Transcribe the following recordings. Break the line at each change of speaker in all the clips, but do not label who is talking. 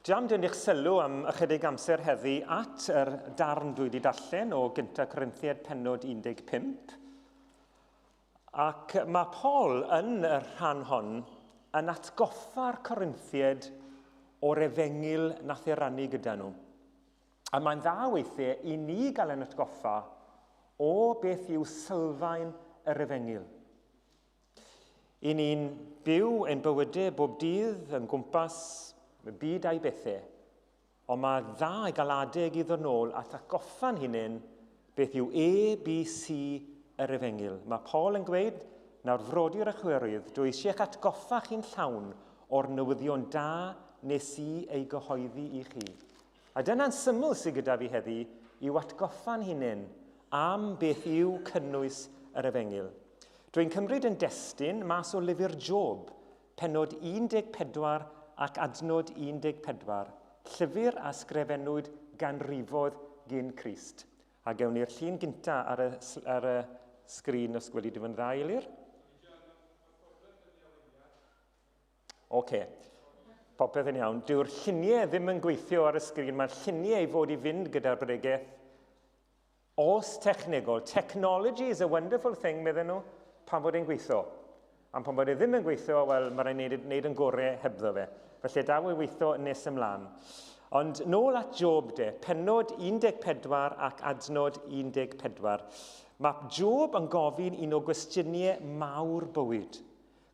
Dwi am dynnu'ch sylw am ychydig amser heddi at yr darn dwi wedi darllen o Gynta Corinthiaid pennod 15. Ac mae Paul yn y rhan hon yn atgoffa'r Corinthiaid o'r efengyl nath ei rannu gyda nhw. A mae'n dda weithiau i ni gael ein atgoffa o beth yw sylfaen yr efengyl. I ni'n byw ein bywydau bob dydd yn gwmpas y byd a'i bethau, ond mae dda i gael adeg i ddod nôl at atgoffa'n hunain beth yw A, B, C yr efengyl. Mae Paul yn gweud, nawr frodyr a chwiorydd, dwi eisiau eich atgoffa chi'n llawn o'r newyddion da nes i ei gyhoeddi i chi. A dyna'n syml sydd gyda fi heddi, yw atgoffa'n hunain am beth yw cynnwys yr efengyl. Dwi'n cymryd yn destun mas o lyfr Job, pennod 14 ac adnod 14, llyfr a sgrefennwyd ganrifoedd gyn Crist. A gewn ni'r llun gynta ar y, ar y sgrin os gweli di fy dda, Eilir. Oce. Popeth yn iawn. Dyw'r lluniau ddim yn gweithio ar y sgrin. Mae'r lluniau i fod i fynd gyda'r bregeth. Os technegol. Technology is a wonderful thing, medden nhw, pan fod e'n gweithio. Ond pan bod e ddim yn gweithio, wel, mae rhaid wneud, wneud yn gorau hebddo fe. Felly daw ei weithio nes ymlaen. Ond nôl at Job de, pennod 14 ac adnod 14. Mae Job yn gofyn un o gwestiynau mawr bywyd.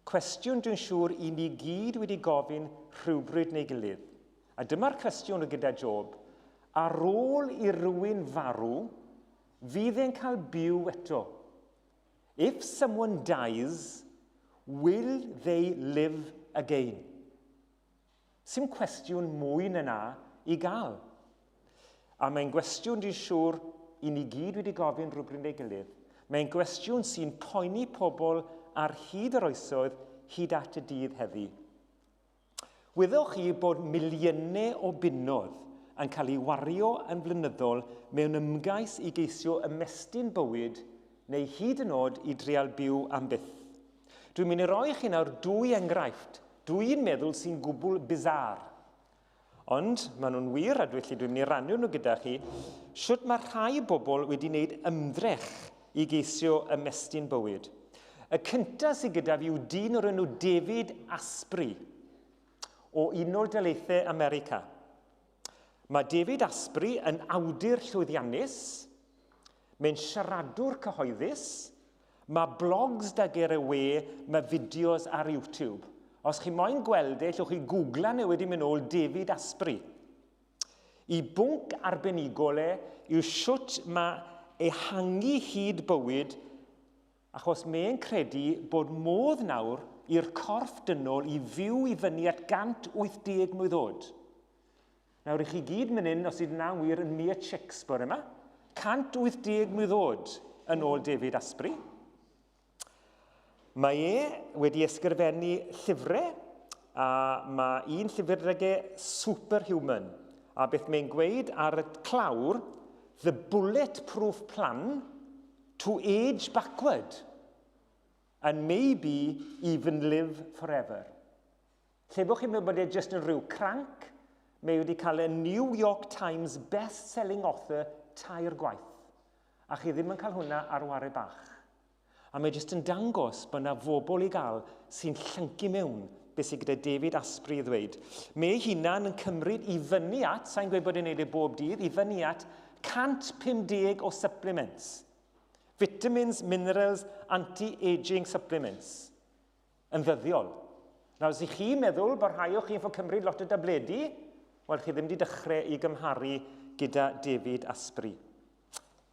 Cwestiwn dwi'n siŵr i ni gyd wedi gofyn rhywbryd neu gilydd. A dyma'r cwestiwn o gyda Job, ar ôl i rywun farw, fydd e'n cael byw eto? If someone dies, will they live again? Sim cwestiwn mwy na 'na i gael. A mae'n gwestiwn dwi'n siŵr i ni gyd wedi gofyn rhywbryd neu gilydd. Mae'n gwestiwn sy'n poeni pobl ar hyd yr oesoedd hyd at y dydd heddi. Wyddoch chi bod miliynau o bunnoedd yn cael ei wario yn flynyddol mewn ymgais i geisio ymestyn bywyd neu hyd yn oed i drial byw am byth? Dwi'n mynd i roi chi nawr dwy enghraifft dwi'n meddwl sy'n gwbl bizarre. Ond maen nhw'n wir, a dwi, felly dwi'n mynd i rannu nhw gyda chi, shwt mae rhai bobl wedi wneud ymdrech i geisio ymestyn bywyd. Y cyntaf sydd gyda fi yw dyn o'r enw David Asprey o Unol Daleithiau America. Mae David Asprey yn awdur llwyddiannus, mae'n siaradwr cyhoeddus, mae blogs da ger y we, mae fideos ar YouTube. Os chi moyn gweld e, llwch chi googlan e wedi mynd ôl David Asprey. I bwnc arbenigol e yw shwt mae ehangu hyd bywyd achos mae'n credu bod modd nawr i'r corff dynol i fyw i fyny at 180 mlwydd oed. Nawr, i chi gyd mynd hyn, os ydyn na'n wir, yn Mia Chicks bore yma. 180 mlwydd oed yn ôl David Asprey. Mae e wedi ysgrifennu llyfrau, a mae un llyfr gydag e, Superhuman. A beth mae'n gweud ar y clawr, The Bulletproof Plan to Age Backward and Maybe Even Live Forever. Lle bod chi'n meddwl bod e jyst yn rhyw cranc, mae wedi cael y New York Times best-selling author tair gwaith. A chi ddim yn cael hwnna ar ware bach. A mae jyst yn dangos bod yna fobl i gael sy'n llyncu mewn beth sydd gyda David Asprey i ddweud. Mae ei hunan yn cymryd i fyny at, sa'n gweud bod e'n neud e bob dydd, i fyny at 150 o supplements. Vitamins, minerals, anti-aging supplements. Yn ddyddiol. Nawr, os ych chi'n meddwl bod rhai o chi'n fod cymryd lot o dabledi, wel, chi ddim wedi dechrau i gymharu gyda David Asprey.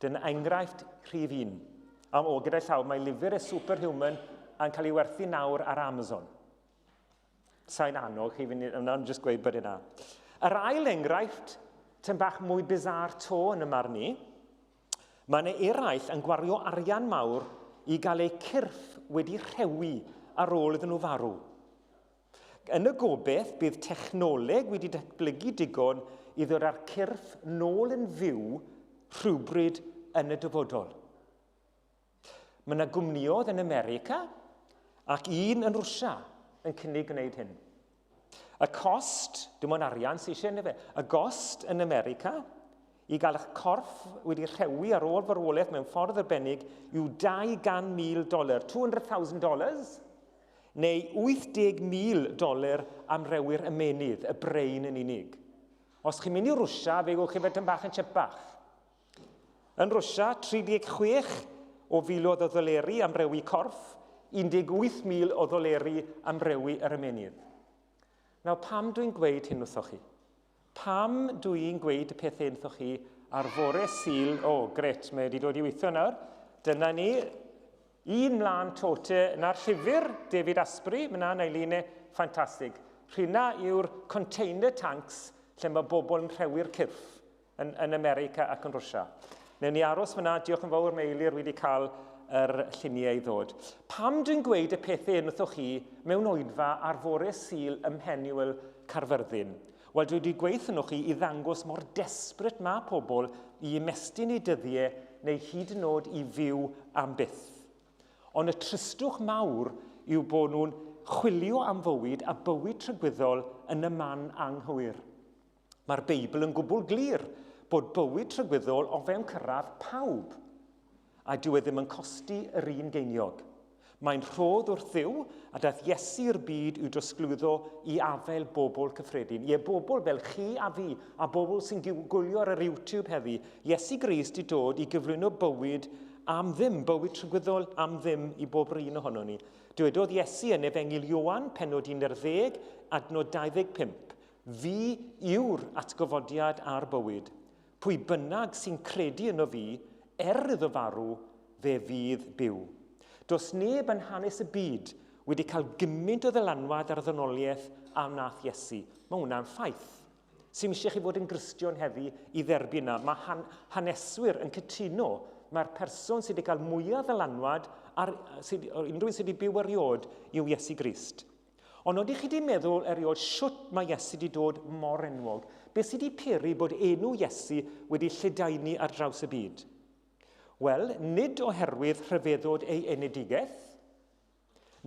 Dyna enghraifft rhif un. A o, gyda llaw, mae lyfr y Superhuman yn cael ei werthu nawr ar Amazon. Sa'n annog chi fynd yna, ond jyst gweud bod yna. Yr ail enghraifft, tyn bach mwy bizar to yn y marn i, Mae yna eraill yn gwario arian mawr i gael eu cyrff wedi rhewi ar ôl iddyn nhw farw. Yn y gobeith bydd technoleg wedi datblygu digon i ddod â'r cyrff nôl yn fyw rhywbryd yn y dyfodol. Mae yna gwmnïoedd yn America ac un yn Rwsia yn cynnig gwneud hyn. Y cost, dim ond arian sy'n eisiau, fe, y gost yn America i gael eich corff wedi rhewi ar ôl farwolaeth mewn ffordd arbennig yw $200,000, $200,000, neu $80,000 am rewi'r ymenydd, y brain yn unig. Os chi'n mynd i Rwsia, fe gewch chi fe tyn bach yn chipach. Yn Rwsia, 36 o filoedd o ddoleri am rewi corff, 18,000 o ddoleri am rewi yr ymenydd. Nawr, pam dwi'n gweud hyn wrthoch chi? Pam dwi'n gweud y peth hyn wrthoch chi ar fore Sul? O, oh, gret, mae wedi dod i weithio nawr. Dyna ni, Un mlaen to te, na'r llyfr David Asprey, mae na'n Eileen, ffantastig. Rhina yw'r container tanks lle mae bobl yn rhewi'r cyrff yn, yn America ac yn Rwsia. Newn ni aros fyna, diolch yn fawr mae Eilir wedi cael yr lluniau i ddod. Pam dwi'n gweud y pethau hyn wrthoch chi mewn oedfa ar fore Sul ym Mheniwl Caerfyrddin? Wel, dwi wedi gweud wrthoch chi i ddangos mor desperate mae pobl i ymestyn eu dyddiau neu hyd yn oed i fyw am byth. Ond y tristwch mawr yw bod nhw'n chwilio am fywyd a bywyd tragwyddol yn y man anghywir. Mae'r Beibl yn gwbl glir bod bywyd tragwyddol o fewn cyrraedd pawb, a dyw e ddim yn costi yr un geiniog. Mae'n rhodd wrth Dduw, a daeth Iesu i'r byd i'w drosglwyddo i afael bobl cyffredin. Ie, bobl fel chi a fi, a bobl sy'n gwylio ar yr YouTube heddi. Iesu Grist i dod i gyflwyno bywyd am ddim, bywyd tragwyddol am ddim i bob un ohono ni. Dywedodd Iesu yn Efengyl Ioan, pennod 11, adnod 25, Fi yw'r atgyfodiad a'r bywyd. Pwy bynnag sy'n credu yno fi, er iddo farw, fe fydd byw. Does neb yn hanes y byd wedi cael gymaint o ddylanwad ar ddynoliaeth a wnaeth Iesu. Mae hwnna'n ffaith. Sy'n eisiau chi fod yn Gristion heddi i dderbyn na. Mae han haneswyr yn cytuno mae'r person sydd wedi cael mwyaf ddylanwad ar sydd, unrhyw un sydd wedi byw erioed yw Iesu Grist. Ond oeddech chi 'di meddwl erioed shwt mae Iesu 'di dod mor enwog? Beth sydd 'di peri bod enw Iesu wedi lledaenu ar draws y byd? Wel, nid oherwydd rhyfeddod ei enedigaeth,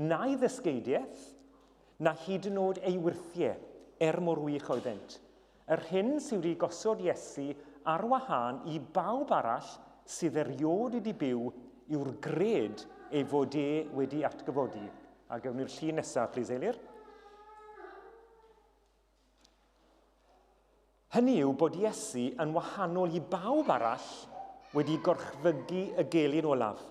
na'i ddysgeidiaeth, na hyd yn oed ei wyrthiau, er mor wych oeddent. Yr hyn sydd wedi gosod Iesu ar wahân i bawb arall sydd erioed wedi byw yw'r gred ei fod e wedi atgyfodi. A gewn ni'r llun nesaf, plîs, Eilir. Hynny yw bod Iesu yn wahanol i bawb arall wedi gorchfygu y gelyn olaf.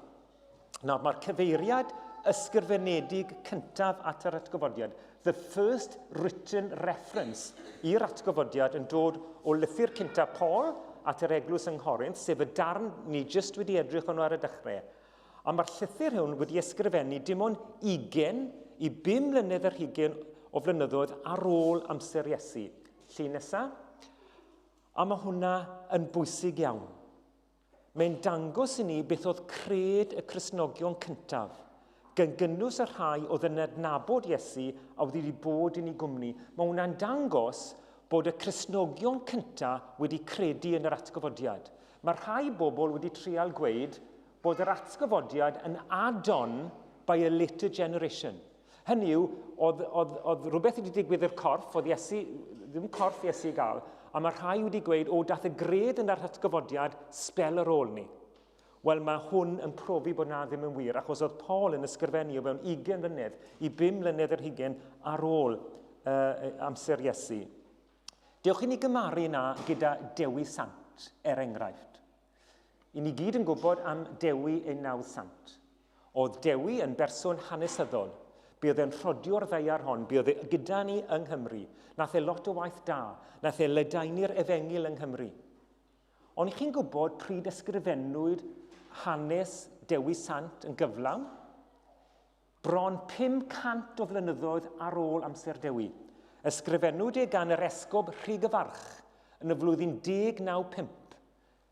Nawr, mae'r cyfeiriad ysgrifenedig cyntaf at yr atgyfodiad, the first written reference i'r atgyfodiad yn dod o lythyr cyntaf Paul at yr eglwys yng Nghorinth, sef y darn ni jyst wedi edrych arno ar y dechrau. A mae'r llythyr hwn wedi ysgrifennu dim ond ugain i bum mlynedd ar hugain o flynyddoedd ar ôl amser Iesu. Llun nesaf. A mae hwnna yn bwysig iawn. Mae'n dangos i ni beth oedd cred y Cristnogion cyntaf, gan gynnwys y rhai oedd yn adnabod Iesu a oedd wedi bod yn ei gwmni. Mae hwnna'n dangos bod y Cristnogion cyntaf wedi credu yn yr atgyfodiad. Mae rhai bobl wedi trial gweud bod yr atgyfodiad yn add-on by a later generation. Hynny yw, oedd, oedd, oedd rhywbeth wedi digwydd i'r corff, oedd Iesu, ddim corff Iesu i gael, a mae rhai wedi gweud, o, dath y gred yn yr atgyfodiad sbel ar ôl ni. Wel, mae hwn yn profi bod na ddim yn wir, achos oedd Paul yn ysgrifennu o fewn 20 mlynedd i 5 mlynedd yr hugen ar ôl uh, amser Iesu. Dewch i ni gymaru na gyda Dewi Sant, er enghraifft. I ni gyd yn gwybod am Dewi ein nawdd sant. Oedd Dewi yn berson hanesyddol. Buodd e'n rhodio'r ddaear hon, buodd e gyda ni yng Nghymru. Nath e lot o waith da. Nath e ledaenu'r efengyl yng Nghymru. Ond chi'n gwybod pryd ysgrifennwyd hanes Dewi Sant yn gyflawn? Bron 500 o flynyddoedd ar ôl amser Dewi. Ysgrifennwyd e gan yr esgob Rhygyfarch yn y flwyddyn 1095.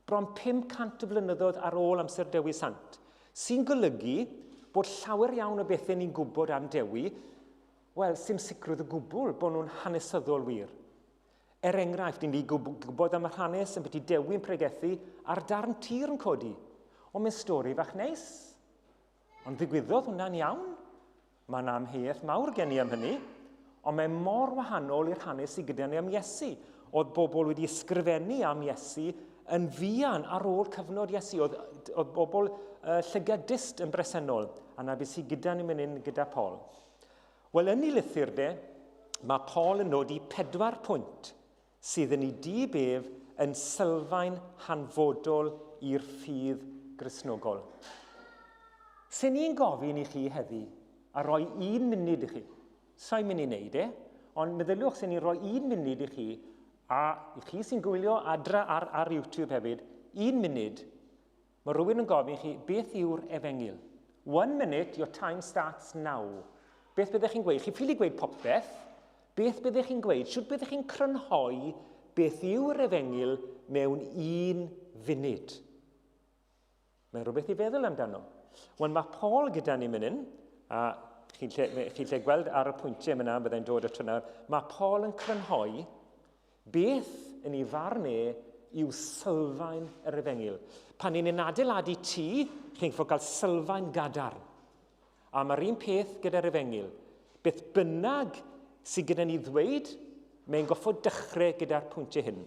Bron 500 o flynyddoedd ar ôl amser Dewi Sant, sy'n golygu bod llawer iawn o bethau ni'n gwybod am Dewi, wel, sy'm sicrwydd o gwbl bod nhw'n hanesyddol wir. Er enghraifft, ni'n gwybod am yr hanes yn beth i Dewi'n pregethu a'r darn tir yn codi. Ond mae'n stori fach neis. Ond ddigwyddodd hwnna'n iawn? Mae yna amheuaeth mawr gen i am hynny. Ond mae mor wahanol i'r hanes sydd gyda ni am Iesu. Oedd bobl wedi ysgrifennu am Iesu yn fuan ar ôl cyfnod Iesu. Oedd, oedd bobl llygad dist yn bresennol. A na beth sydd gyda ni mynd hyn gyda Paul. Wel, yn ei lythyr de, mae Paul yn nodi pedwar pwynt sydd yn ei dyb ef yn sylfaen hanfodol i'r ffydd Gristnogol. Sen i'n gofyn i chi heddi a rhoi un munud i chi. Sa'n mynd i wneud e, ond meddyliwch sen i'n rhoi un munud i chi, a i chi sy'n gwylio adra ar, ar YouTube hefyd, un munud, mae rhywun yn gofyn i chi, beth yw'r efengyl? One minute, your time starts now. Beth byddech chi'n gweud? Chi ffili gweud popeth. Beth byddech chi'n gweud? Sut byddech chi'n crynhoi beth yw'r efengyl mewn un funud? Mae'n rhywbeth i feddwl amdano. Wel, mae Paul gyda ni mynd hyn, a chi'n lle, chi lle gweld ar y pwyntiau yma byddai'n dod ato nawr, mae Paul yn crynhoi beth yn ei farn e yw sylfaen yr efengyl. Pan ni'n adeiladu tŷ, chi'n fod cael sylfaen gadarn. A mae'r un peth gyda'r efengyl. Beth bynnag sydd gyda ni ddweud, mae'n goffod dechrau gyda'r pwyntiau hyn.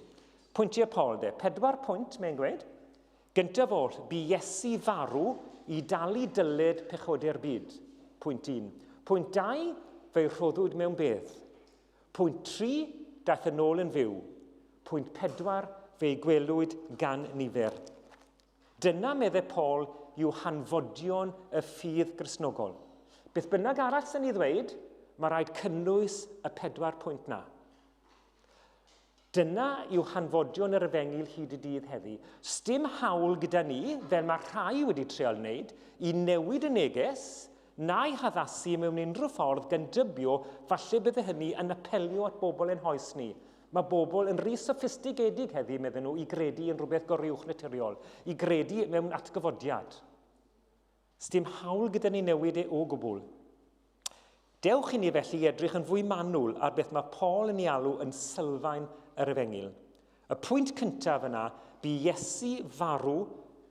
Pwyntiau Paul de, pedwar pwynt mae'n gweud. Gyntaf oll, bu Iesu farw i dalu dyled pechodau'r byd. Pwynt 1. Pwynt 2, fe'i rhoddwyd mewn bedd. Pwynt 3, daeth yn ôl yn fyw. Pwynt 4, fe'i gwelwyd gan nifer. Dyna, medde Paul, yw hanfodion y ffydd Gristnogol. Beth bynnag arall sy'n ei ddweud, mae rhaid cynnwys y pedwar pwynt na. Dyna yw hanfodion yr efengyl hyd y dydd heddi. Sdim hawl gyda ni, fel mae rhai wedi trial wneud, i newid y neges, na'i haddasu mewn unrhyw ffordd gan dybio falle bydde hynny yn apelio at bobl ein hoes ni. Mae bobl yn rhy soffistigedig heddi, medden nhw, i gredu yn rhywbeth goruwchnaturiol, i gredu mewn atgyfodiad. Sdim hawl gyda ni newid e o gwbl. Dewch i ni felly edrych yn fwy manwl ar beth mae Paul yn ei alw yn sylfaen yr efengyl. Y pwynt cyntaf yna, bu Iesu farw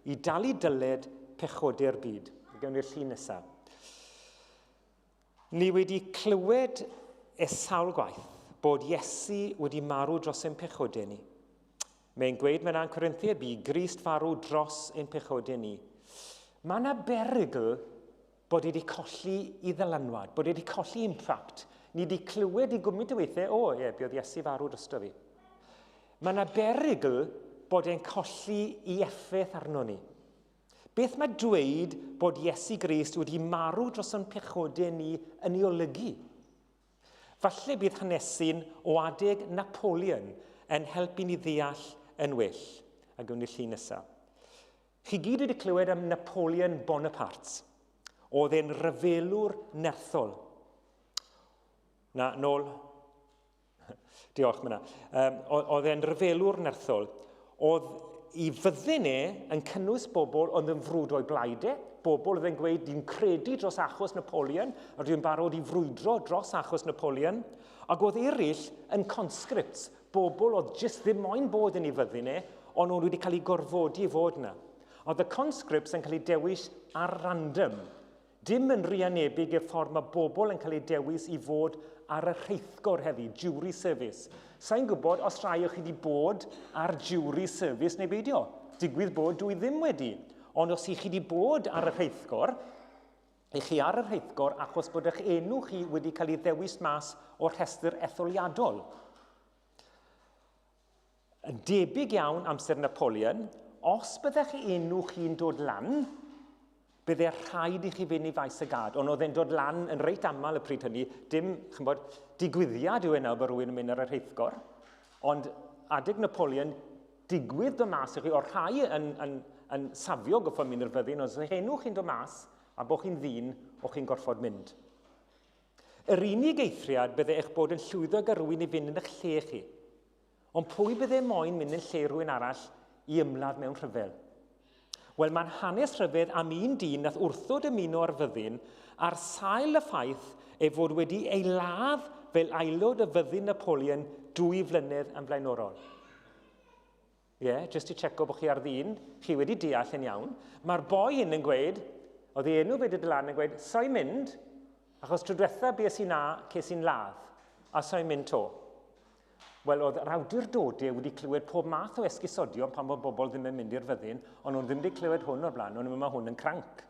i dalu dyled pechodau'r byd. Gewn ni'r llun nesaf. Ni wedi clywed e sawl gwaith bod Iesu wedi marw dros ein pechodau ni. Mae'n gweud mewn 1 Corinthiau, bu Grist farw dros ein pechodau ni. Mae yna berygl bod wedi colli i ddylanwad, bod wedi colli impact. Ni wedi clywed i gwmynt o weithiau, o, ie, buodd Iesu farw drosto fi. Mae yna berygl bod e'n colli i effaith arno ni. Beth mae dweud bod Iesu Grist wedi marw dros o'n pechodau ni yn ei olygu? Falle bydd hanesyn o adeg Napoleon yn helpu ni ddeall yn well. A gewn ni'r llun nesaf. Chi gyd wedi clywed am Napoleon Bonaparte. Oedd e'n ryfelwr nerthol. Na, nôl. Diolch, myna. Um, oedd e'n ryfelwr nerthol. Oedd i fyddin e yn cynnwys bobl oedd yn frwd o'i blaid e, bobl oedd yn gweud, dwi'n credu dros achos Napoleon, a dwi'n barod i frwydro dros achos Napoleon. Ac oedd eraill yn conscripts, bobl oedd jyst ddim moyn bod yn ei fyddin e, ond nhw wedi cael eu gorfodi i fod yna. Oedd y conscripts yn cael eu dewis ar random. Dim yn rhy annebig i'r ffordd mae bobl yn cael eu dewis i fod ar y rheithgor heddi, jury service. Sa i'n gwybod os rhai o chi wedi bod ar jury service neu beidio. Digwydd bod dwi ddim wedi. Ond os i chi wedi bod ar y rheithgor, i chi ar y rheithgor achos bod eich enw chi wedi cael ei ddewis mas o'r rhestr etholiadol. Yn debyg iawn amser Napoleon, os byddech enw chi'n dod lan, bydde rhaid i chi fynd i faes y gad. Ond oedd e'n dod lan yn reit aml y pryd hynny. Dim, chymod, digwyddiad yw e nawr bod rhywun yn mynd ar y rheithgor. Ond adeg Napoleon, digwydd dod mas i chi, o'r rhai yn, yn, yn safio goffod mynd i'r fyddin, os eich enw chi'n dod mas a bod chi'n ddyn, o'ch chi'n gorfod mynd. Yr unig eithriad bydde eich bod yn llwyddo gael rhywun i fynd yn eich lle chi. Ond pwy bydde moyn mynd yn lle rhywun arall i ymladd mewn rhyfel? Wel, mae'n hanes rhyfedd am un dyn nath wrthod ymuno â'r fyddin ar sail y ffaith ei fod wedi ei ladd fel aelod y fyddin Napoleon dwy flynedd yn flaenorol. Ie, yeah, jyst i checo bod chi ar ddyn, chi wedi deall yn iawn. Mae'r boi hyn yn gweud, oedd ei enw fe dod lan yn gweud, so'i mynd, achos tro diwetha bues i na, ces i'n ladd. a sa'n mynd to. Wel, oedd yr awdurdodau wedi clywed pob math o esgusodion pan bod bobl ddim yn mynd i'r fyddin, ond nhw ddim wedi clywed hwn o'r blaen, ond mae hwn yn cranc.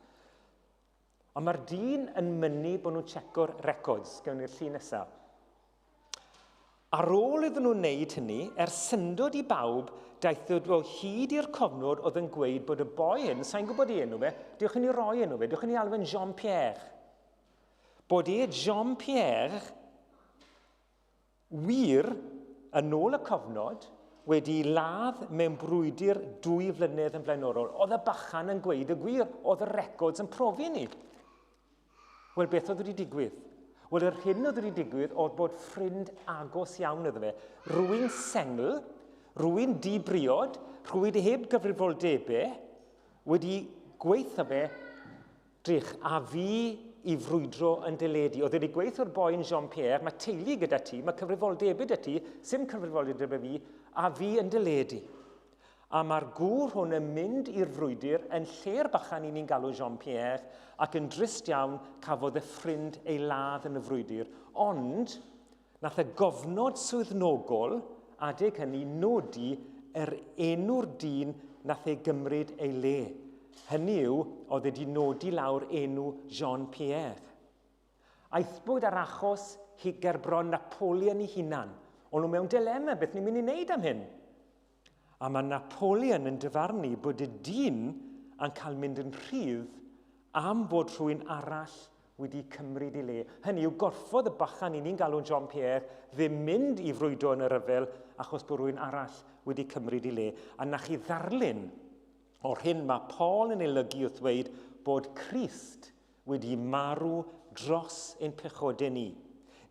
Ond mae'r dyn yn mynnu bod nhw'n checo'r records. Gewn ni'r llun nesaf. Ar ôl iddyn nhw wneud hynny, er syndod i bawb, daeth o hyd i'r cofnod oedd yn gweud bod y boi hyn, sa'n gwybod ei enw fe, diolch i ni roi enw fe, diolch i ni alw fe'n Jean-Pierre. Bod e Jean-Pierre wir, yn ôl y cofnod, wedi ladd mewn brwydr 2 flynedd yn flaenorol. Oedd y bachan yn gweud y gwir, oedd y records yn profi ni. Wel, beth oedd wedi digwydd? Wel, yr hyn oedd wedi digwydd oedd bod ffrind agos iawn iddo fe. Rwy'n sengl, rwy'n di-briod, rwy'n heb gyfrifoldebau, wedi gweithio fe Drych, a fi i frwydro yn dy le di. Oedd wedi gweud wrth boi'n Jean-Pierre, mae teulu gyda ti, mae cyfrifoldebau 'da ti, sim cyfrifoldebau 'da fi, a fi yn dy le di. A mae'r gŵr hwn yn mynd i'r frwydr yn lle'r bachan i ni'n galw Jean-Pierre, ac yn drist iawn cafodd y ffrind ei ladd yn y frwydr. Ond, Nath y gofnod swyddnogol adeg hynny nodi yr enw'r dyn nath e gymryd ei le. Hynny yw, oedd e di nodi lawr enw Jean Pierre. Aethpwyd â'r achos hi gerbron Napoleon ei hunan. O'n nhw mewn dilema, beth ni'n mynd i wneud am hyn? A mae Napoleon yn dyfarnu bod y dyn yn cael mynd yn rhydd am fod rhywun arall wedi cymryd ei le. Hynny yw, gorfod y bachan i ni'n galw'n Jean Pierre ddim mynd i frwydro yn y rhyfel achos bod rhywun arall wedi cymryd ei le. A na chi ddarlun o'r hyn mae Paul yn ei lygu wrth ddweud bod Crist wedi marw dros ein pechodau ni.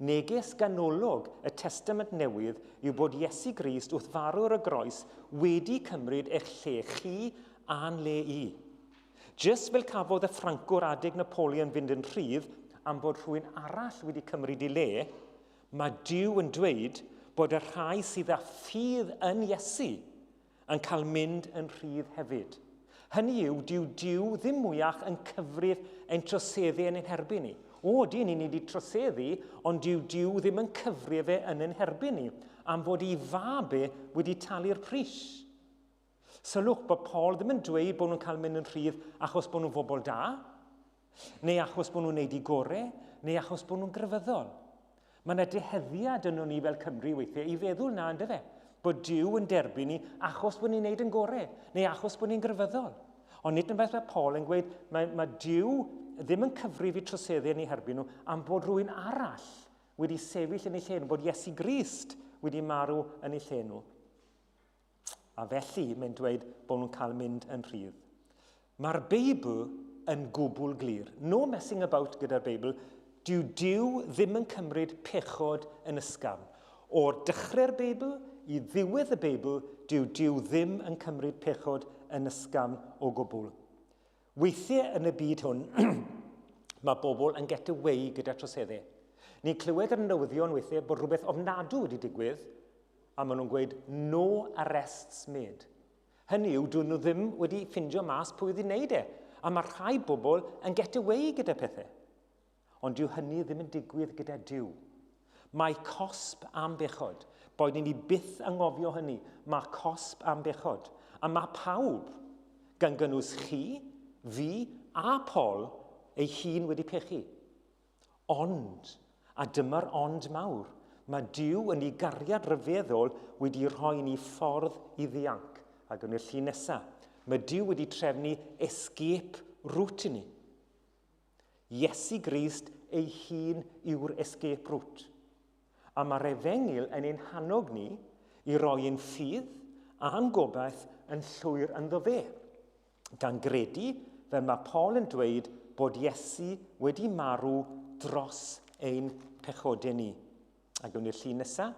Neges ganolog y Testament Newydd yw bod Iesu Grist wrth farw ar y groes wedi cymryd eich lle chi a'n le i. Jyst fel cafodd y Ffrancwr adeg Napoleon fynd yn rhydd am fod rhywun arall wedi cymryd ei le, mae Duw yn dweud bod y rhai sydd â ffydd yn Iesu yn cael mynd yn rhydd hefyd. Hynny yw, dyw Duw ddim mwyach yn cyfrif ein troseddu yn ein herbyn ni. O, dyn ni wedi troseddu, ond dyw Duw ddim yn cyfrif e yn ein herbyn ni, am fod ei fab e wedi talu'r pris. Sylwch bod Paul ddim yn dweud bod nhw'n cael mynd yn rhydd achos bod nhw'n fobl da, neu achos bod nhw'n neud i gore, neu achos bod nhw'n grefyddol. Mae yna dueddiad yno ni fel Cymru weithiau i feddwl na, yndyfe? Bod Duw yn derbyn ni achos bod ni'n neud yn gore, neu achos bod ni'n grefyddol. Ond nid yn beth mae Paul yn gweud, mae, mae Duw ddim yn cyfrif i troseddu yn eu herbyn nhw am bod rhywun arall wedi sefyll yn eu lle nhw, bod Iesu Grist wedi marw yn eu lle nhw. A felly mae'n dweud bod nhw'n cael mynd yn rhydd. Mae'r Beibl yn gwbl glir. No messing about gyda'r Beibl. Dyw Duw ddim yn cymryd pechod yn ysgafn. O'r dechrau'r Beibl i ddiwedd y Beibl, dyw Duw ddim yn cymryd pechod yn ysgafn o gwbl. Weithiau yn y byd hwn, mae bobl yn get away gyda troseddau. Ni'n clywed ar y newyddion weithiau bod rhywbeth ofnadw wedi digwydd, a maen nhw'n gweud no arrests made. Hynny yw, dyn nhw ddim wedi ffindio mas pwy wedi wneud e. A mae rhai bobl yn get away gyda pethau. Ond dyw hynny ddim yn digwydd gyda Duw. Mae cosb am bechod. Boed i ni byth anghofio hynny. Mae cosb am bechod. A mae pawb, gan gynnwys chi, fi a Paul, ei hun wedi pechu. Ond, a dyma'r ond mawr, mae Duw yn ei gariad rhyfeddol wedi rhoi ni ffordd i ddianc. Ac yn y llun nesaf, mae Duw wedi trefnu escape route i ni. Iesu Grist ei hun yw'r escape route. A mae'r efengyl yn ein hannog ni i roi ein ffydd a'n gobaith yn llwyr ynddo fe, gan gredu, fel mae Paul yn dweud, bod Iesu wedi marw dros ein pechodau ni. A gewn ni'r llun nesaf.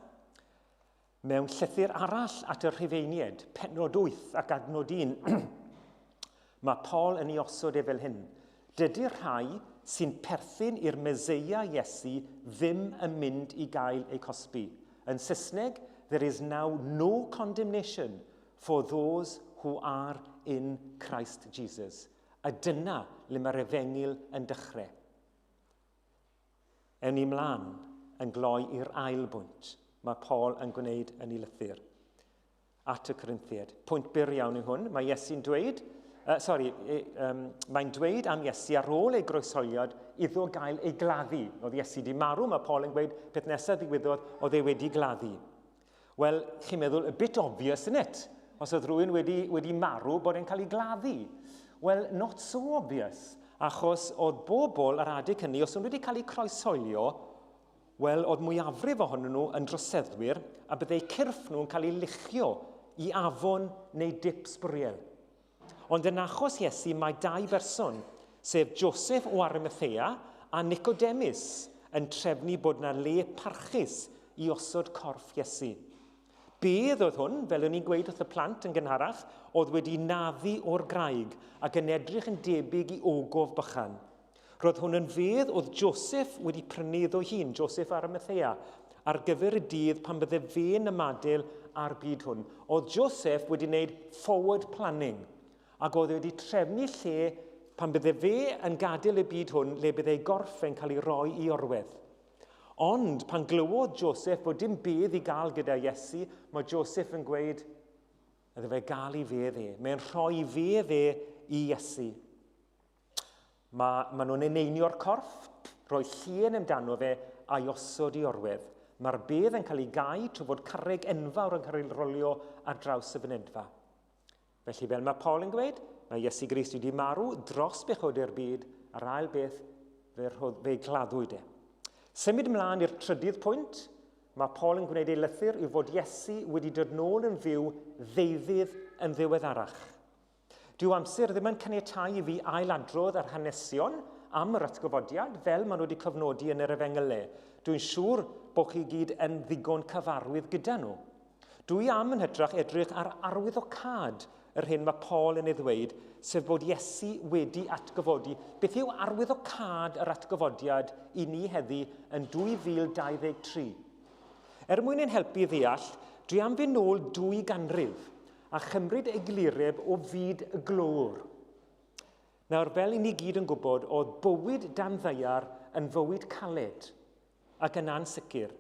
Mewn llythyr arall at y Rhufeiniaid, pennod 8 ac adnod 1, mae Paul yn ei osod e fel hyn. Dydy'r rhai sy'n perthyn i'r Meseia Iesu ddim yn mynd i gael eu cosbi. Yn Saesneg, there is now no condemnation for those who are in Christ Jesus. A dyna le mae'r efengyl yn dechrau. Ewn ni mlaen yn gloi i'r ail bwynt mae Paul yn gwneud yn ei lythyr at y Corinthiaid. Pwynt byr iawn yw hwn. Mae Iesu'n dweud, sori, um, mae'n dweud am Iesu ar ôl ei groeshoeliad iddo gael ei gladdu. Oedd Iesu di marw, mae Paul yn gweud, peth nesaf ddigwyddodd, oedd e wedi gladdu. Wel, chi'n meddwl, a bit obvious, isn't it? Os oedd rhywun wedi, wedi marw, bod e'n cael ei gladdu. Wel, not so obvious, achos oedd bobl ar adeg hynny, os nhw wedi cael eu croeshoelio, wel, oedd mwyafrif ohonyn nhw yn droseddwyr a byddai cyrff nhw'n cael ei luchio i afon neu dip sbwriel. Ond yn achos Iesu mae dau berson, sef Joseph o Arimathea a Nicodemus, yn trefnu bod 'na le parchus i osod corff Iesu. Bedd oedd hwn, fel o'n i'n gweud wrth y plant yn gynharach, oedd wedi naddu o'r graig ac yn edrych yn debyg i ogof bychan. Roedd hwn yn fedd oedd Joseph wedi prynu iddo hun, Joseph Arimathea, ar gyfer y dydd pan bydde fe'n ymadael â'r byd hwn. Oedd Joseph wedi wneud forward planning, ac oedd e wedi trefnu lle pan bydde fe yn gadael y byd hwn, le bydde ei gorff e'n cael ei roi i orwedd. Ond pan glywodd Joseph bod dim bedd i gael gyda Iesu, mae Joseph yn gweud, iddo fe gael ei fedd e. Mae'n rhoi fedd e i Iesu. Mae, maen nhw'n eneinio'r corff, rhoi llun amdano fe a'i osod i orwedd. Mae'r bedd yn cael ei gau trwy fod carreg enfawr yn cael ei rolio ar draws y fynedfa. Felly fel mae Paul yn gweud, mae Iesu Grist wedi marw dros bechodau'r byd, a'r ail beth, fe, rhodd, fe gladdwyd e. Symud ymlaen i'r trydydd pwynt, mae Paul yn gwneud ei lythyr yw fod Iesu wedi dod nôl yn fyw ddeuddydd yn ddiweddarach. Dyw amser ddim yn caniatáu i fi ailadrodd yr hanesion am yr atgyfodiad fel maen nhw wedi cofnodi yn yr Efengylau. Dwi'n siŵr bod chi gyd yn ddigon cyfarwydd gyda nhw. Dwi am yn hytrach edrych ar arwyddocâd yr hyn mae Paul yn ei ddweud, sef bod Iesu wedi atgyfodi. Beth yw arwyddocâd yr atgyfodiad i ni heddi yn 2023? Er mwyn ein helpu i ddeall, dwi am fynd nôl dwy ganrif a chymryd eglureb o fyd y glöwr. Nawr, fel i ni gyd yn gwybod, oedd bywyd dan ddaear yn fywyd caled ac yn ansicr.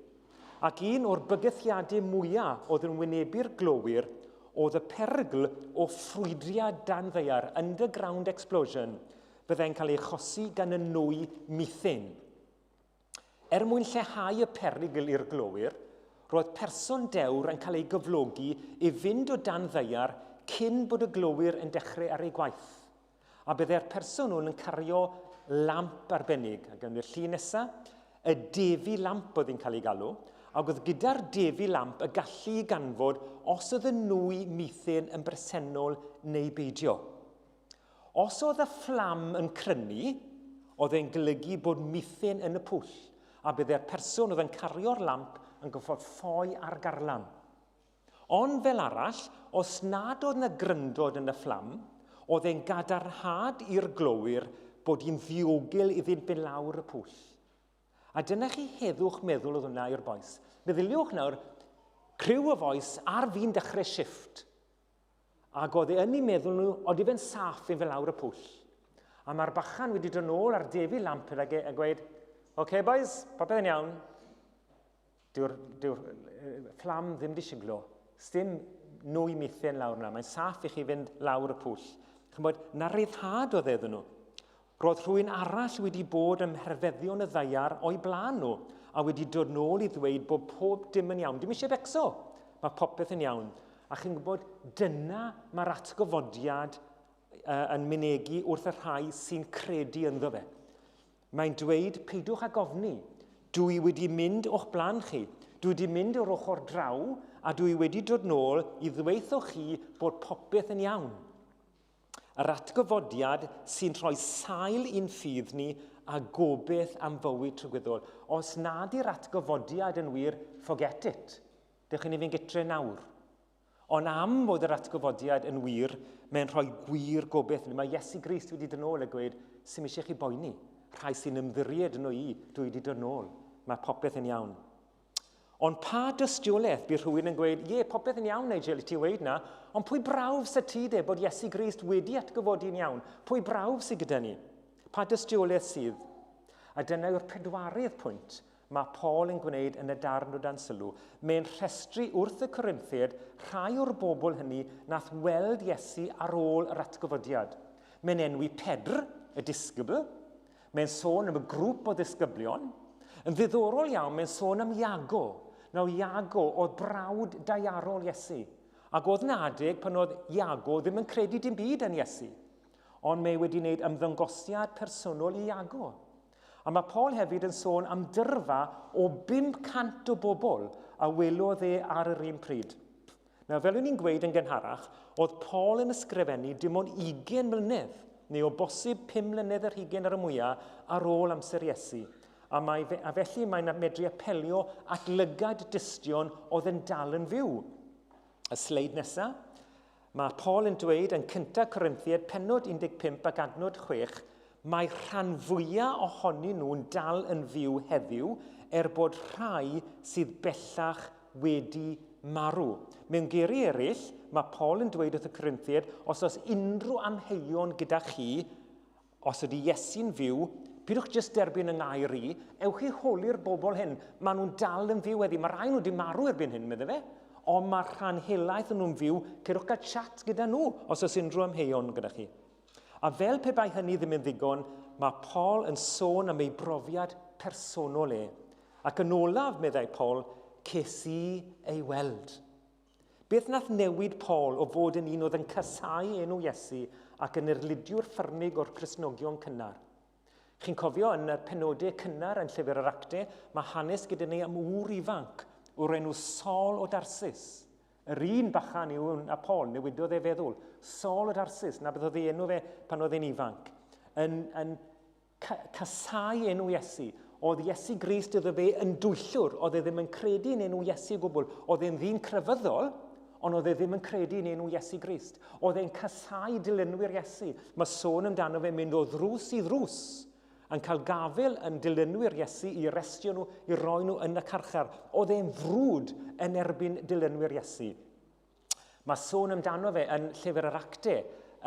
Ac un o'r bygythiadau mwyaf oedd yn wynebu'r glowyr oedd y perygl o ffrwydriad dan ddaear, underground explosion, byddai'n cael ei achosi gan y nwy methane. Er mwyn lleihau y perygl i'r glowyr, roedd person dewr yn cael ei gyflogi i fynd o dan ddaear cyn bod y glowyr yn dechrau ar eu gwaith. A byddai'r person hwn yn cario lamp arbennig, ac yn y llun nesaf, y Davy lamp oedd hi'n cael ei galw, ac oedd gyda'r Davy lamp y gallu i ganfod os oedd y nwy methane yn bresennol neu beidio. Os oedd y fflam yn crynu, oedd e'n golygu bod methane yn y pwll, a byddai'r person oedd yn cario'r lamp yn gorfod ffoi ar garlam. Ond fel arall, os nad oedd 'na gryndod yn y fflam, oedd e'n gadarnhad i'r glowyr bod hi'n ddiogel iddynt fynd lawr y pwll. A dyna chi heddwch meddwl oedd hwnna i'r bois. Meddyliwch nawr, criw o fois ar fin dechrau shifft. Ac oedd e yn eu meddwl nhw, odi fe'n saff i fe lawr y pwll. A mae'r bachan wedi dod nôl ar Defi lamp gydag e a gweud, oce okay, boys, popeth yn iawn. Dyw'r dyw fflam ddim di siglo. Sdim nwy methane lawr yna. Mae'n saff i chi fynd lawr y pwll. Chymod, na ryddhad oedd e iddyn nhw. Roedd rhywun arall wedi bod ym mherfeddion y ddaear o'u blaen nhw a wedi dod nôl i ddweud bod pob dim yn iawn. Dim eisiau becso, mae popeth yn iawn. A chi'n gwybod, dyna mae'r atgyfodiad uh, yn mynegi wrth y rhai sy'n credu ynddo fe. Mae'n dweud, peidiwch ag ofni, dwi wedi mynd o'ch blaen chi, dwi wedi mynd o'r ochr draw a dwi wedi dod nôl i ddweud chi bod popeth yn iawn. Yr atgyfodiad sy'n rhoi sail i'n ffydd ni a gobeith am fywyd tragwyddol. Os nad yw'r atgyfodiad yn wir, forget it. Dewch i ni fynd gytre nawr. Ond am fod yr atgyfodiad yn wir, mae'n rhoi gwir gobeith. Mae Iesu Grist wedi dod nôl a gweud, sy'm eisiau chi boeni. Rhai sy'n ymddiried yno i, dwi wedi dod nôl. Mae popeth yn iawn. Ond pa dystiolaeth bydd rhywun yn gweud, ie, popeth yn iawn, Nigel, i ti weud na, ond pwy brawf sy ti de bod Iesu Grist wedi atgyfodi'n iawn? Pwy brawf sydd gyda ni? Pa dystiolaeth sydd? A dyna yw'r pedwaredd pwynt mae Paul yn gwneud yn y darn o dan sylw. Mae'n rhestru wrth y Corinthiaid rhai o'r bobl hynny nath weld Iesu ar ôl yr atgyfodiad. Mae'n enwi Pedr, y disgybl. Mae'n sôn am y grŵp o ddisgyblion. Yn ddiddorol iawn, mae'n sôn am Iago. Nawr, Iago oedd brawd daearol Iesu. Ac oedd 'na adeg pan oedd Iago ddim yn credu dim byd yn Iesu. Ond mae wedi wneud ymddangosiad personol i Iago. A mae Paul hefyd yn sôn am dyrfa o 500 o bobl a welodd e ar yr un pryd. Nawr, fel o'n i'n gweud yn gynharach, oedd Paul yn ysgrifennu dim ond 20 mlynedd, neu o bosib 5 mlynedd ar hugain ar y mwyaf, ar ôl amser Iesu. A, mae fe, a felly mae'n medru apelio at lygad dystion oedd yn dal yn fyw. Y sleid nesaf. Mae Paul yn dweud yn 1 Corinthiaid pennod 15 ac adnod 6, mae rhan fwyaf ohonyn nhw'n dal yn fyw heddiw, er bod rhai sydd bellach wedi marw. Mewn geiriau eraill, mae Paul yn dweud wrth y Corinthiaid, os oes unrhyw amheuon gyda chi, Os ydy Iesu'n fyw, pidwch jyst derbyn yng ngair i, ewch i holi'r bobl hyn. Maen nhw'n dal yn fyw heddi. Mae rhai nhw wedi marw erbyn hyn, medde fe. Ond mae rhan helaeth yn nhw'n fyw, cerwch gael chat gyda nhw os oes unrhyw amheuon gyda chi. A fel pe bai hynny ddim yn ddigon, mae Paul yn sôn am ei brofiad personol e. Ac yn olaf, meddai Paul, ces i ei weld. Beth nath newid Paul o fod yn un oedd yn casáu enw Iesu ac yn erlidiwr ffyrnig o'r Cristnogion cynnar? Chi'n cofio yn y penodau cynnar yn Llyfr yr Actau, mae hanes gyda ni am ŵr ifanc o'r enw Saul o Darsus. Yr un bachan yw a Paul, newidodd ei feddwl. Saul o Darsus, na beth oedd ei enw fe pan oedd e'n ifanc. Yn, yn Casáu enw Iesu. Oedd Iesu Grist iddo fe yn dwyllwr. Oedd e ddim yn credu yn enw Iesu o gwbl. Oedd e'n ddyn crefyddol, ond oedd e ddim yn credu yn enw Iesu Grist. Oedd e'n casáu dilynwyr Iesu. Mae sôn amdano fe mynd o ddrws i ddrws yn cael gafael yn dilynwyr Iesu i arestio nhw, i roi nhw yn y carchar. Oedd e'n frwd yn erbyn dilynwyr Iesu. Mae sôn amdano fe yn Llyfr yr Acte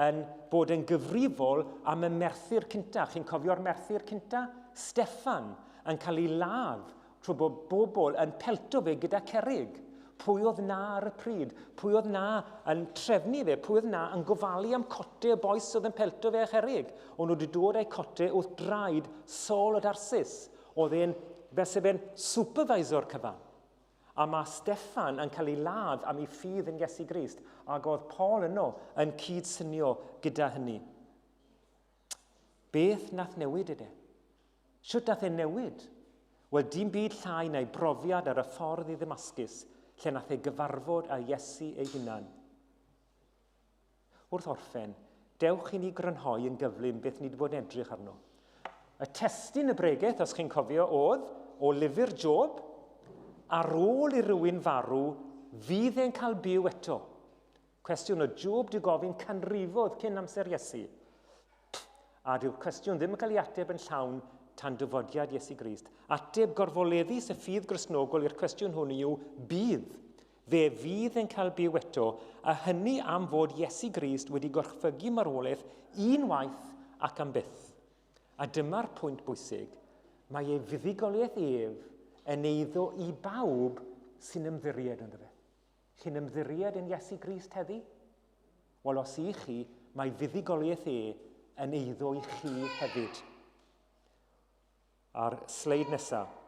yn bod yn gyfrifol am y merthyr cynta. Chi'n cofio'r merthyr cynta? Steffan yn cael ei ladd trwy bod bobl yn pelto fe gyda cerig. Pwy oedd na ar y pryd? Pwy oedd na yn trefnu fe? Pwy oedd na yn gofalu am cote y boes oedd yn pelto fe a cherig? O'n nhw wedi dod â'i cote wrth draed Saul o Darsus. Oedd e'n, fel se fe'n supervisor cyfan. A mae Steffan yn cael ei ladd am ei ffydd yn Iesu Grist, ac oedd Paul yno yn cydsynio gyda hynny. Beth nath newid e? Sut nath e newid? Wel, dim byd llai na'i brofiad ar y ffordd i Ddamascus, lle nath e gyfarfod â Iesu ei hunan. Wrth orffen, dewch i ni grynhoi yn gyflym beth ni wedi bod yn edrych arno. Y testun y bregeth, os chi'n cofio, oedd o lyfr Job, ar ôl i rywun farw, fydd e'n cael byw eto? Cwestiwn o Job di gofyn canrifodd cyn amser Iesu. A dyw'r cwestiwn ddim yn cael ei ateb yn llawn tan dyfodiad Iesu Grist. Ateb gorfoleddus y ffydd Gristnogol i'r cwestiwn hwn yw bydd. Fe fydd yn cael byw eto, a hynny am fod Iesu Grist wedi gorchfygu marwolaeth un waith ac am byth. A dyma'r pwynt bwysig, mae ei fuddugoliaeth ef yn eiddo i bawb sy'n ymddiried ynddo fe. Chi'n ymddiried yn Iesu Grist heddi? Wel, os i chi, mae fuddugoliaeth e yn eiddo i chi hefyd. A'r sleid nesaf.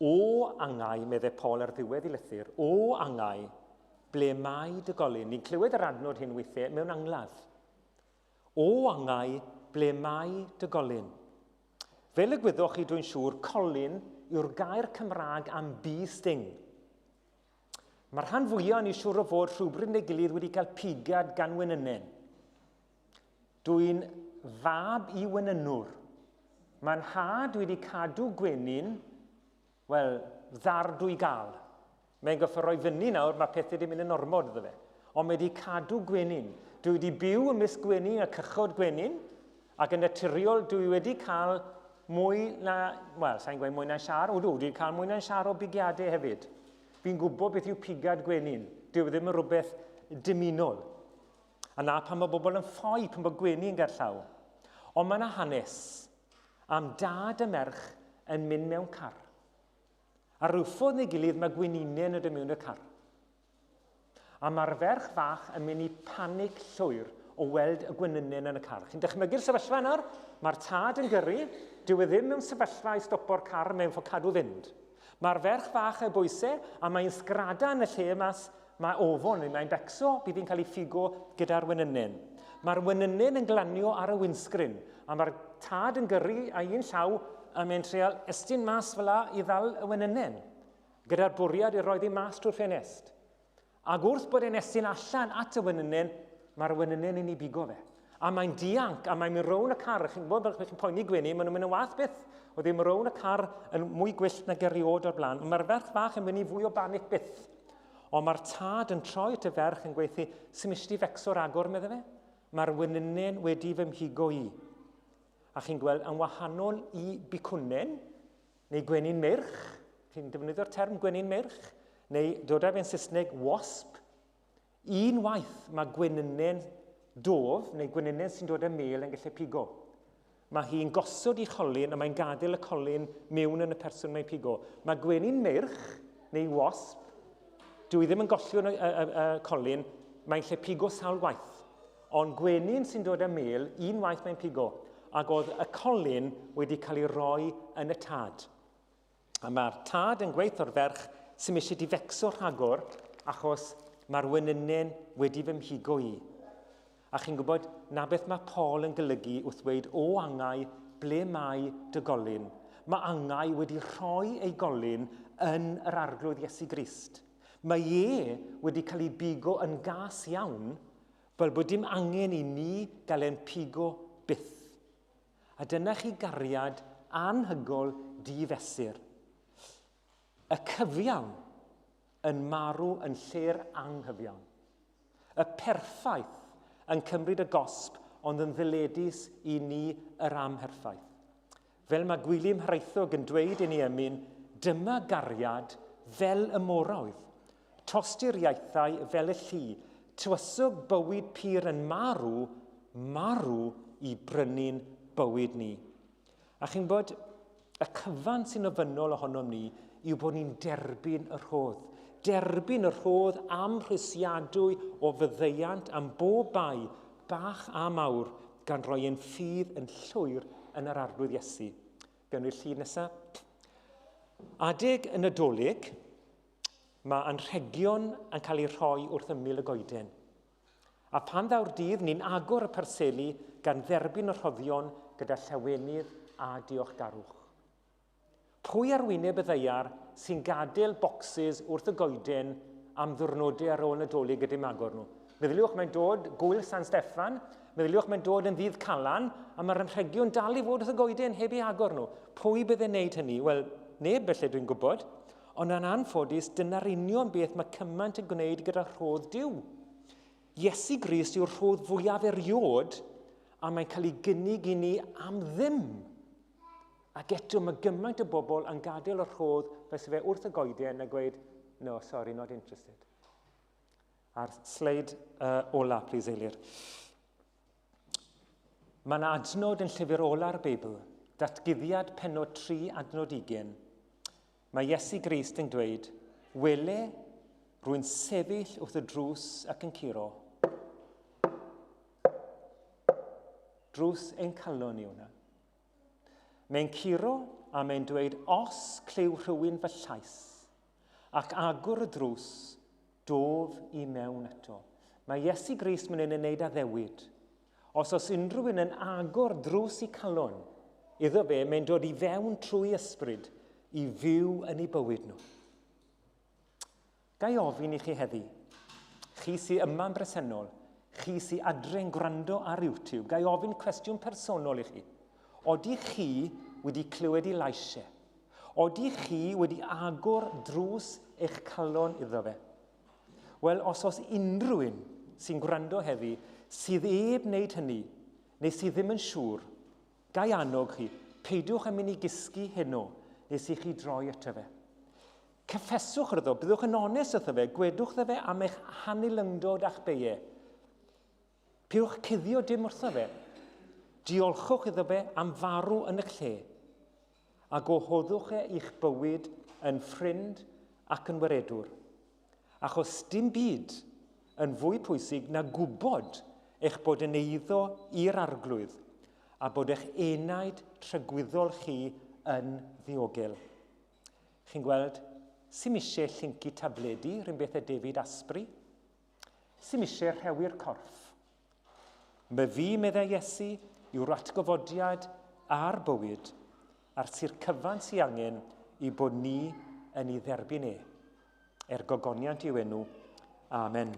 O angau, meddai Paul ar ddiwedd ei lythyr, o angau, ble mae dy golyn? Ni'n clywed yr adnod hyn weithiau mewn angladd. O angau, ble mae dy golyn? Fel y gwyddoch chi dwi'n siŵr, colyn yw'r gair Cymraeg am bee sting. Mae'r rhan fwyaf ni siŵr o fod rhywbryd neu gilydd wedi cael pigad gan wenynen. Dwi'n fab i wenynwr. Mae'n nhad wedi cadw gwenyn, wel, ddar dwy gael. Mae'n goffa roi fyny nawr, mae pethau wedi mynd yn ormod iddo fe. Ond mae wedi cadw gwenyn. Dwi wedi byw ymysg gwenyn a cychod gwenyn, ac yn naturiol dwi wedi cael mwy na, wel, sa'n gweud mwy na siar, o dwi wedi cael mwy na siar o bigiadau hefyd. Fi'n gwybod beth yw pigad gwenyn. Dyw e ddim yn rhywbeth dymunol. A na pan mae bobl yn ffoi, pan bod gwenyn gerllaw. Ond mae yna hanes am dad a merch yn mynd mewn car. A rhywffordd neu gilydd mae gwenynen yn dod mewn i'r car. A mae'r ferch fach yn mynd i panic llwyr o weld y gwenynen yn y car. Chi'n dychmygu'r sefyllfa nawr? Mae'r tad yn gyrru, dyw e ddim mewn sefyllfa i stopo'r car mewn ffordd cadw fynd. Mae'r ferch fach ei bwysau a mae'n sgrada yn y lle mas, mae ofon, neu mae'n becso, bydd hi'n cael ei ffigo gyda'r wenynen. Mae'r wenynen yn glanio ar y windscreen, a mae'r tad yn gyrru â un llaw a mae'n treial estyn mas fel la i ddal y wenynen. Gyda'r bwriad i roi ddi mas trwy'r ffenest. Ac wrth bod e'n estyn allan at y wenynen, mae'r wenynen yn ei bigo fe. A mae'n dianc, a mae'n mynd rown y car. Chi'n gwybod, fel chi'n poeni gwenu, maen nhw'n mynd yn wath byth. Oedd ddim rown y car yn mwy gwyllt nag erioed o'r blaen. Mae'r ferch fach yn mynd i fwy o banic byth. Ond mae'r tad yn troi at y ferch yn gweithio, sy'n eisiau fecso ragor, medde fe. Mae'r wenynen wedi fy mhigo i. A chi'n gweld, yn wahanol i bicwnen, neu gwenyn meirch, chi'n defnyddio'r term gwenyn meirch, neu dod â fe'n Saesneg wasp. Un waith mae gwenynen dof, neu gwenynen sy'n dod â mel yn gallu pigo. Mae hi'n gosod i cholyn a mae'n gadael y colyn mewn yn y person mae'n pigo. Mae gwenyn meirch, neu wasp, dwi ddim yn gollwng y, y, y, y colyn, mae'n lle pigo sawl gwaith. Ond gwenyn sy'n dod â mêl, un waith mae'n pigo, ac oedd y colyn wedi cael ei roi yn y tad. A mae'r tad yn gweith o'r ferch sy'n eisiau difecso rhagor, achos mae'r wenynen wedi fy mhigo i. A chi'n gwybod na beth mae Paul yn golygu wrth ddweud o angau ble mae dy golyn. Mae angau wedi rhoi ei golyn yn yr arglwydd Iesu Grist. Mae e wedi cael ei bigo yn gas iawn Fel bod dim angen i ni gael ein pigo byth. A dyna chi gariad anhygol di-fesur. Y cyfiawn yn marw yn lle'r anghyfiawn. Y perffaith yn cymryd y gosb ond yn ddyledus i ni yr amherffaith. Fel mae Gwilym Hiraethog yn dweud yn ei emyn, dyma gariad fel y moroedd, tosturiaethau fel y llu, tywysog bywyd pur yn marw, marw i brynu'n bywyd ni. A chi'n gwybod, y cyfan sy'n ofynnol ohonom ni yw bod ni'n derbyn y rhodd. Derbyn y rhodd amhrisiadwy o fyddeiant am bob bai, bach a mawr, gan roi ein ffydd yn llwyr yn yr Arglwydd Iesu. Gawn ni'r llun nesaf. Adeg y Nadolig, mae anrhegion yn cael eu rhoi wrth ymyl y goeden. A phan ddaw'r dydd, ni'n agor y parseli gan dderbyn y rhoddion gyda llawenydd a diolchgarwch. Pwy ar wyneb y ddaear sy'n gadael bocsys wrth y goeden am ddwrnodau ar ôl Nadolig a dim agor nhw? Meddyliwch mae'n dod gwyl San Steffan, meddyliwch mae'n dod yn ddydd Calan, a mae'r anrhegion dal i fod wrth y goeden heb ei agor nhw. Pwy bydde'n neud hynny? Wel, neb felly dwi'n gwybod. Ond yn anffodus, dyna'r union beth mae cymaint yn gwneud gyda rhodd Duw. Iesu Grist yw'r rhodd fwyaf eriod, a mae'n cael ei gynnig i ni am ddim. Ac eto mae gymaint o bobl yn gadael y rhodd fel sydd fe wrth y goeden a gweud, no, sorry, not interested. A'r sleid ola, please, Eilir. Mae yna adnod yn llyfr ola'r Beibl, datguddiad penod 3 adnod 20. Mae Iesu Grist yn dweud, wele, rwy'n sefyll wrth y drws ac yn curo. Drws ein calon ni hwnna. Mae'n curo a mae'n dweud, os clyw rhywun fy llais, ac agor y drws, dof i mewn eto. Mae Iesu Grist mynd yn wneud addewid. Os oes unrhyw un yn agor drws i calon, iddo fe, mae'n dod i fewn trwy ysbryd i fyw yn ei bywyd nhw. Ga i ofyn i chi heddi, chi sy yma'n bresennol, chi sy adre'n gwrando ar YouTube, ga i ofyn cwestiwn personol i chi. Odi chi wedi clywed i lais e? Odi chi wedi agor drws eich calon iddo fe? Wel, os oes unrhyw un sy'n gwrando heddi sydd eb wneud hynny, neu sydd ddim yn siŵr, ga i annog chi, peidiwch â mynd i gysgu heno nes i chi droi ato fe. Cyffeswch wrtho, byddwch yn onest wrtho fe, gwedwch wrtho fe am eich hanilyngdod a'ch beie. Peidiwch cuddio dim wrtho fe. Diolchwch iddo fe am farw yn eich lle. A gwahoddwch e i'ch bywyd yn ffrind ac yn waredwr. Achos dim byd yn fwy pwysig na gwybod eich bod yn eiddo i'r Arglwydd a bod eich enaid tragwyddol chi yn ddiogel. Chi'n gweld, sy'm eisiau llyncu tabledi, rhywun beth â David Asprey. Sy'm eisiau rhewi'r corff. My fi, meddai Iesu, yw'r atgyfodiad a'r bywyd, a'r sir cyfan sy'n angen i bod ni yn ei dderbyn e. Er gogoniant i'w enw. Amen.